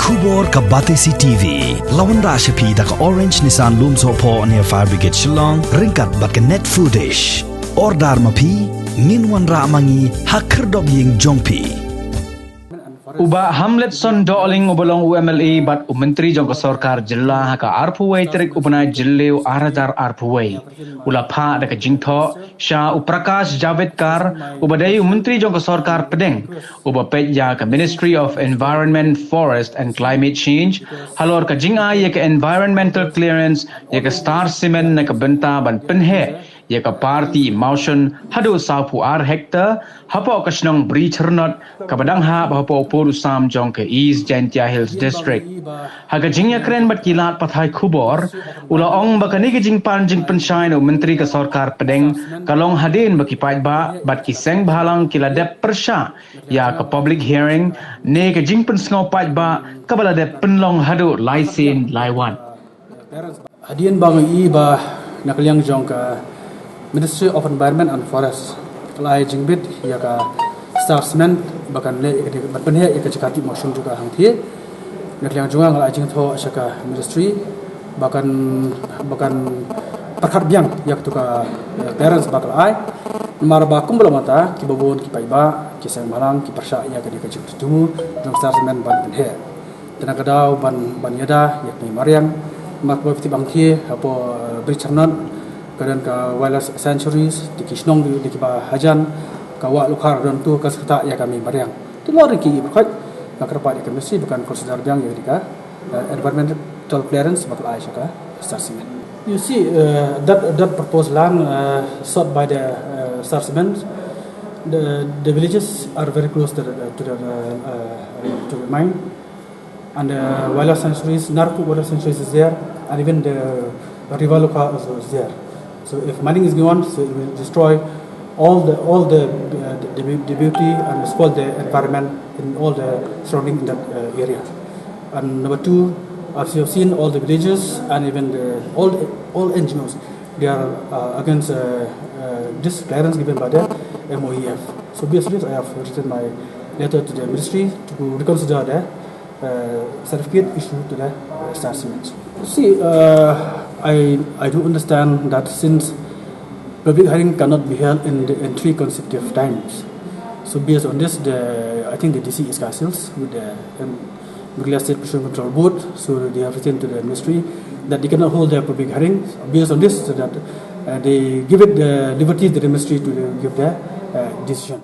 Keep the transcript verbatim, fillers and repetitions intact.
Khubor ka Batesi T V. La wanrah sha phi da ka Orange Nissan Lumsohphoh near Fire Brigade Shillong, ryngkat bad ka Net Foodish. Order ma phi, ngin wanrah ma ngi ha khyrdop ïing jong phi. U Bah Hamletson Dohling uba long u M L A bad u Myntri jong ka Sorkar Jylla ha ka arphew wei tarik u bnai Jylliew ar hajar arphew wei, u la phah da ka jingthoh sha u Prakash Javadekar uba dei u Myntri jong ka Sorkar Pdeng, uba peit ïa ka Ministry of Environment, Forest and Climate Change halor ka jingai ïa ka environmental clearance ïa ka Star Cement na ka bynta ban pynheh ïa ka parti Mawshun haduh sawphew ar hektar hapoh ka shnong Bri Chyrnot, kaba dang hap hapoh u pud u sam jong ka East Jaintia Hills District. Ha ka jingïakren bad ki lad pathai khubor, u la ong ba kane ka jingpan jingpynshai na u Myntri ka Sorkar Pdeng ka long hadien ba ki paidbah bad ki seng bhalang ki la dep pyrshah ïa ka public hearing ne ka jingpynsngew paidbah kaba la dep pynlong haduh lai sien lai wat. Hadien ba ngi i ba na ka liang jong ka Ministry of Environment and Forest ka la ai jingbit ïa ka Star Cement ba kan leh ïa ka, ban pynheh ïa ka jaka tih Mawshun jong ka hangthie. Na ka liang jong nga nga la ai jingthoh sha ka Ministry ba kan, ba kan pyrkhat biang ïa katu ka, eh, clearance ba ka la ai. Namar ba kumba la ong mynta, kiba bun ki paidbah, ki seng bhalang ki pyrshah ïa kane ka jingthmu jong Star Cement ban pynheh. Te na ka daw ban, ban ïada ïa ka mei mariang, ma kaba phi tip hangthie hapoh, eh, Bri Chyrnot ka don ka Wildlife Sanctuaries, te ki shnong de, de kiba hajan, ka Wah Lukhar don tu ka syrta ïa ka mei mariang. Te lor ki i pyrkhat, nga kyrpad ïa ka Ministry ba kan consider biang ïa ka, eh, environmental clearance ba ka la ai sha ka Star Cement. You see, uh, that, that proposed land, uh, sought by the, uh, Star Cement, the, the villages are very close to the, to the, uh, uh, to the mine. And, uh, wildlife sanctuaries, Narku Wildlife Sanctuaries is there, and even the River Luka also is there. So if mining is going on, so it will destroy all the, all the, uh, the, the beau-, the beauty and spoil the environment in all the surrounding in that, uh, area. And number two, as you have seen, all the villages and even the, all, all N G Os, they are, uh, against, uh, uh, this clearance given by the M O E F. So based on this, I have written my letter to the ministry to reconsider the, uh, certificate issued to the, uh, Star Cement. See, uh, I, I do understand that since public hearing cannot be held in the, in three consecutive times. So based on this, the, I think the D C is cancelled with the, um, Meghalaya State Pollution Control Board. So they have written to the ministry that they cannot hold their public hearings. Based on this, so that, uh, they give it the liberty to the ministry to give their, uh, decision.